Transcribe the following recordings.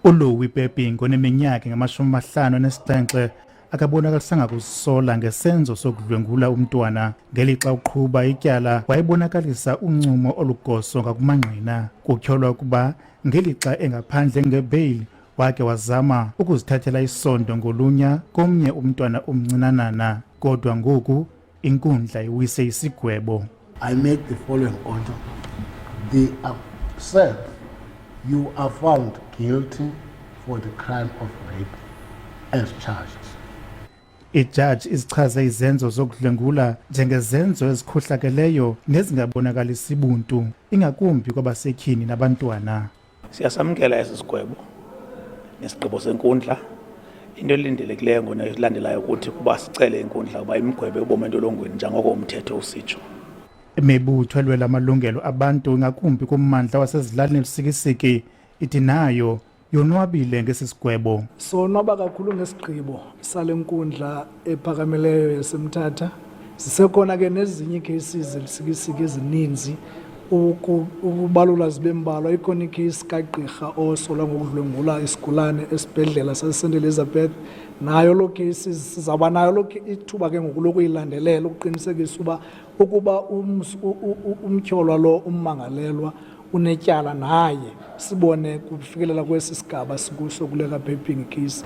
ULouis Pepping oneminyaka engama-57 akabonakalisanga kuzisola ngesenzo sokudlwengula umntwana. Ngelixa uqhuba ityala wayebonakalisa uncumo olugoso ngakumangqina. Kutyholwa ukuba ngelixa engaphandle ngebheyili wake wazama ukuzithathela isondo ngolunya komnye umntwana omncinanana, kodwa ngoku inkundla iwise isigwebo. I make the following order. The sir, you are found guilty for the crime of rape as charged. Ijaji izichaze izenzo zokudlwengula njengezenzo ezikhohlakeleyo nezingabonakalisi buntu, ingakumbi kwabasetyhini nabantwana. Siyasamkela esi sigwebo nesigqibo senkundla. Into elindelekileyo ngonelandelayo kuthi kuba sicele inkundla ukuba imgwebe ubomi entolongweni njengoko umthetho usitsho. Imibutho elwela amalungelo abantu, ingakumbi kummandla wasezilalini eLusikisiki, ithi nayo yonwabile ngesi sigwebo. Sonwaba kakhulu ngesigqibo sale nkundla ephakamileyo yaseMthatha. Zisekhona ke nezinye ii-cases eLusikisiki ezininzi, ukubalula zibe mbalwa. Ikhona ikheyisi kagqirha osolwa ngokudlwengula isigulane esibhedlela saseSt Elizabeth. Nayo loo kheyisi sizawuba nayo loo ithuba ke ngoku lokuyilandelela ukuqinisekisa ukuba umtyholwa lo, ummangalelwa, unetyala naye, sibone kufikelela kwesi sigaba sikuso kule kaPepping case.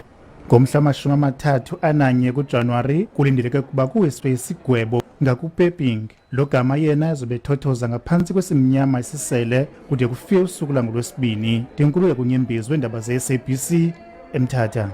Ngomhla 31 kuJanuwari kulindeleke ukuba kuwiswe isigwebo ngakuPepping, logama yena ezobe ethothoza ngaphantsi kwesimnyama isisele kude kufike usuku langolwesibini. Ndinkululeko Nyembezi weendaba ze-SABC eMthatha.